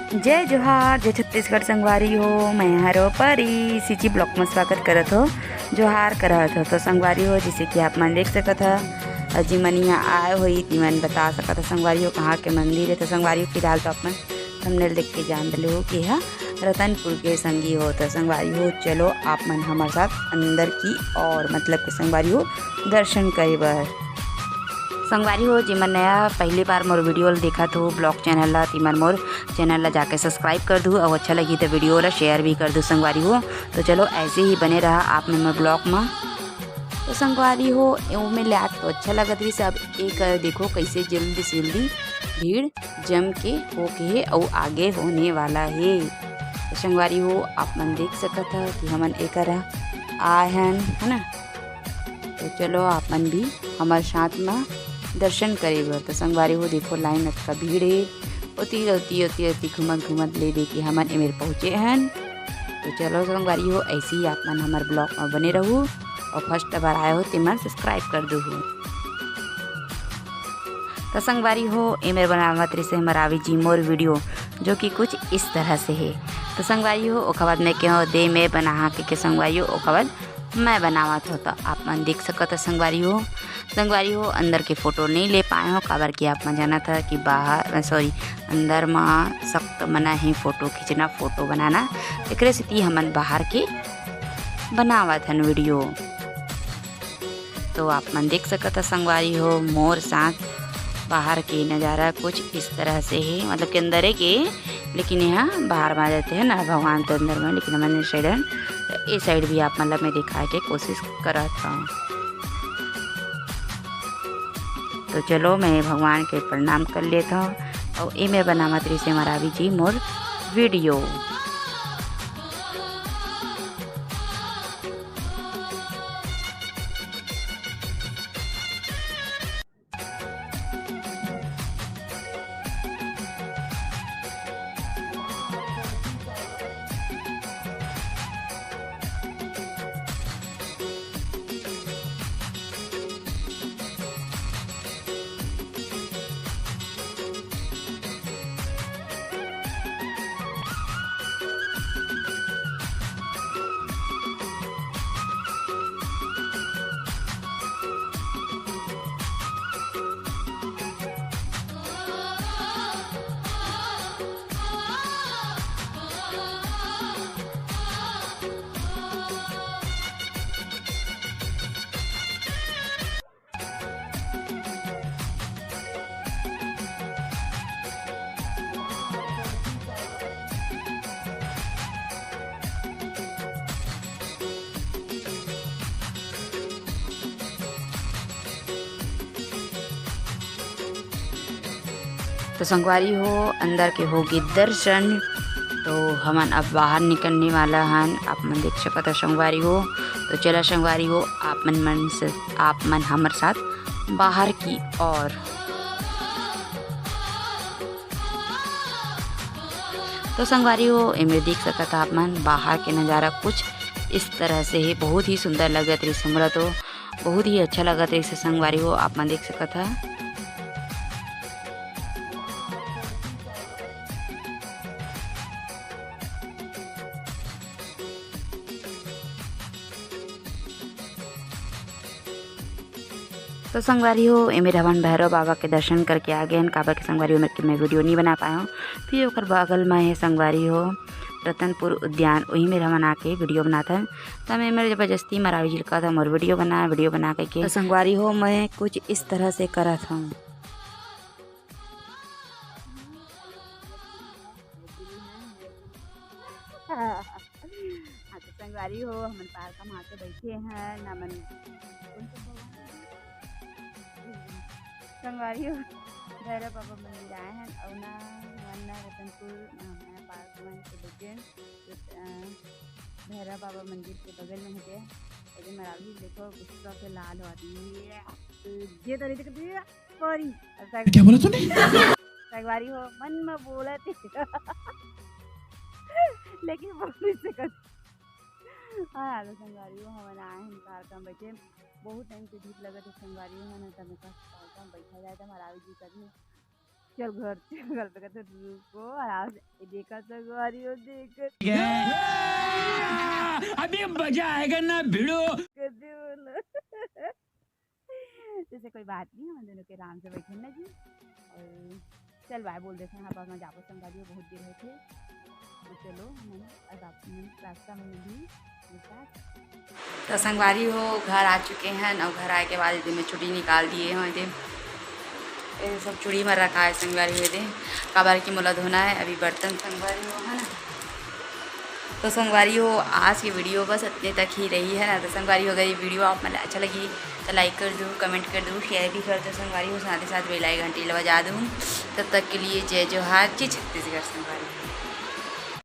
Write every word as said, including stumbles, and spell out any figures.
जय जोहार, जय छत्तीसगढ़ संगवारी हो, मैं हरो परी सीजी ब्लॉग में स्वागत करत हो, जोहार करत हो। तो संगवारी हो, जैसे कि आप मन देख सकत ह, और जी मन यहाँ आए हो, इतनी मन बता सकत ह संगवारी हो कहाँ के मंदिर है। तो संगवारी हो, फिलहाल तो आप मन थंबनेल देख के जान डले हो कि यह रतनपुर के संगी हो। तो संगवारी हो, चलो आप मन हमारे साथ अंदर की और मतलब के संगवारी हो दर्शन करे बर। संगवारी हो, जेमन नया पहली बार मोर वीडियो ल देखत हो, ब्लॉग चैनल ला, तिमन मोर चैनल ला जाके सब्सक्राइब कर दू, और अच्छा लगी तो वीडियो ला शेयर भी कर दू संगवारी हो। तो चलो ऐसे ही बने रहा आप मन मोर ब्लॉग में। तो संगवारी हो, ओमे लाग तो अच्छा लगत रहिस, अब एक देखो कैसे जल्दी से जल्दी भीड़ जम के होके हे अउ आगे होने वाला हे। तो संगवारी हो, आप मन देख सकत ह कि हमन एकर आए हन, है ना। तो चलो आप मन भी हमर साथ में दर्शन करे बर। तो संगवारी हो, देखो लाइन अतका भीड़ हे, ओती ओती ओती ओती घूमत घूमत ले दे के हमन एमेर पहुँचे हन। तो चलो संगवारी हो, ऐसे ही आप मन हमर ब्लॉग में बने रहू और फर्स्ट बार आए हो ते मन सब्सक्राइब कर दू। तो संगवारी हो, एमेर बनावत रहिसे हमर रावी जी मोर वीडियो, जो कि कुछ इस तरह से है। तो संगवारी हो, ओकर बाद मैं कहो दे मैं बना के, के संगवारी हो, ओकर बाद मैं बनावत हो। तो आप मन देख सकत ह संगवारी हो। संगवारी हो, अंदर के फोटो नहीं ले पाए हो, काबर कि आप मन जानत ह कि बाहर, सॉरी, अंदर म सख्त मना ही फोटो खींचना, फोटो बनाना, एकरे सेती हमन बाहर के बनावत हन वीडियो। तो आप मन देख सकत ह संगवारी हो, मोर साथ बाहर के नज़ारा कुछ इस तरह से है, मतलब कि अंदर है के, लेकिन यहाँ बाहर में आ जाते हैं ना भगवान तो अंदर में, लेकिन हमन ए साइड हन, तो ए साइड भी आप मन ला मैं दिखाए के कोशिश करत हूँ। तो चलो मैं भगवान के प्रणाम कर लेत हूँ और ए मैं बनावत रहिसे हमर रावी जी मोर वीडियो। तो संगवारी हो, अंदर के होगे दर्शन। तो हमन अब बाहर निकलने वाला हन, आप मन देख सकत हो संगवारी हो। तो चला संगवारी हो, आप मन, मन से, आप मन हमर साथ बाहर की ओर। तो संगवारी हो, एमे देख सकत ह आप मन बाहर के नज़ारा कुछ इस तरह से है, बहुत ही सुंदर लगत रहिस हमरा तो, बहुत ही अच्छा लगत रहिस संगवारी हो, आप मन देख सकत ह। तो संगवारी हो, एमेर हमन भैरव बाबा के दर्शन करके आ गए हन, काबर के संगवारी हो, एमेर के मैं वीडियो नहीं बना पाए हूँ। फिर ओकर बगल में है संगवारी हो रतनपुर उद्यान, वही मेर हमन आके वीडियो बनात हन। त मैं मेर जबरदस्ती मरावी जी ल कहत हन मोर वीडियो बना, वीडियो बना कहिके। तो संगवारी हो, मैं कुछ इस तरह से करत हूँ। हाँ, तो संगवारी हो, हमन पार्क म आके बइठे हन, हमन कौन सा भगवान? संगवारी हो, भैरव बाबा मंदिर आए हन, अउ ना हमन ना रतनपुर, ना हमन ना पार्क म आके बइठे हन। तो, अ, भैरव बाबा मंदिर के बगल में हटे, एदे मरावी देखो, गुस्सा से लाल हो आदमी। ये, ये तो नहीं दिखती है। सॉरी। अब संग-, क्या बोला तूने? संगवारी हो, मन में बोलत हे। लेकिन बोल नहीं सकत। हाँ, तो संगवारी हो, हमन आए हन पार्क में बइठे। बहुत टाइम से धूप लगत हे संगवारी हो, हमन तब का पार्क में बइठा जाए, त मरावी जी कभी। चल घर, चल घर। तो कहते, "रुको, आराम से, ये देखा संगवारी हो, देखा।" अभी मजा आएगा ना भिड़ो। कहते हो ना। जैसे कोई बात नहीं, हम दोनों के आराम से बैठे ना जी। और चल बाय बोल देते हैं, अब हम जाबो संगवारी हो, बहुत देर होथे। तो चलो, हम अब आप रास्ता में मिली। तो संगवारी हो, घर आ चुके हैं और घर आए के बाद एदे मैं चुड़ी निकाल दिए हँव। एदे, ये सब चुड़ी में रखा है संगवारी हो, एदे, काबर कि मोला धोना है अभी बर्तन संगवारी हो, है ना। तो संगवारी हो, आज की वीडियो बस इतने तक ही रही है ना। तो संगवारी हो, अगर ये वीडियो आप मन ला अच्छा लगी तो लाइक कर दो, कमेंट कर दो, शेयर भी कर दो संगवारी हो, साथ ही साथ बेल आइकन घंटी ला बजा दो। तब तक के लिए जय जोहार, जय छत्तीसगढ़ संगवारी हो।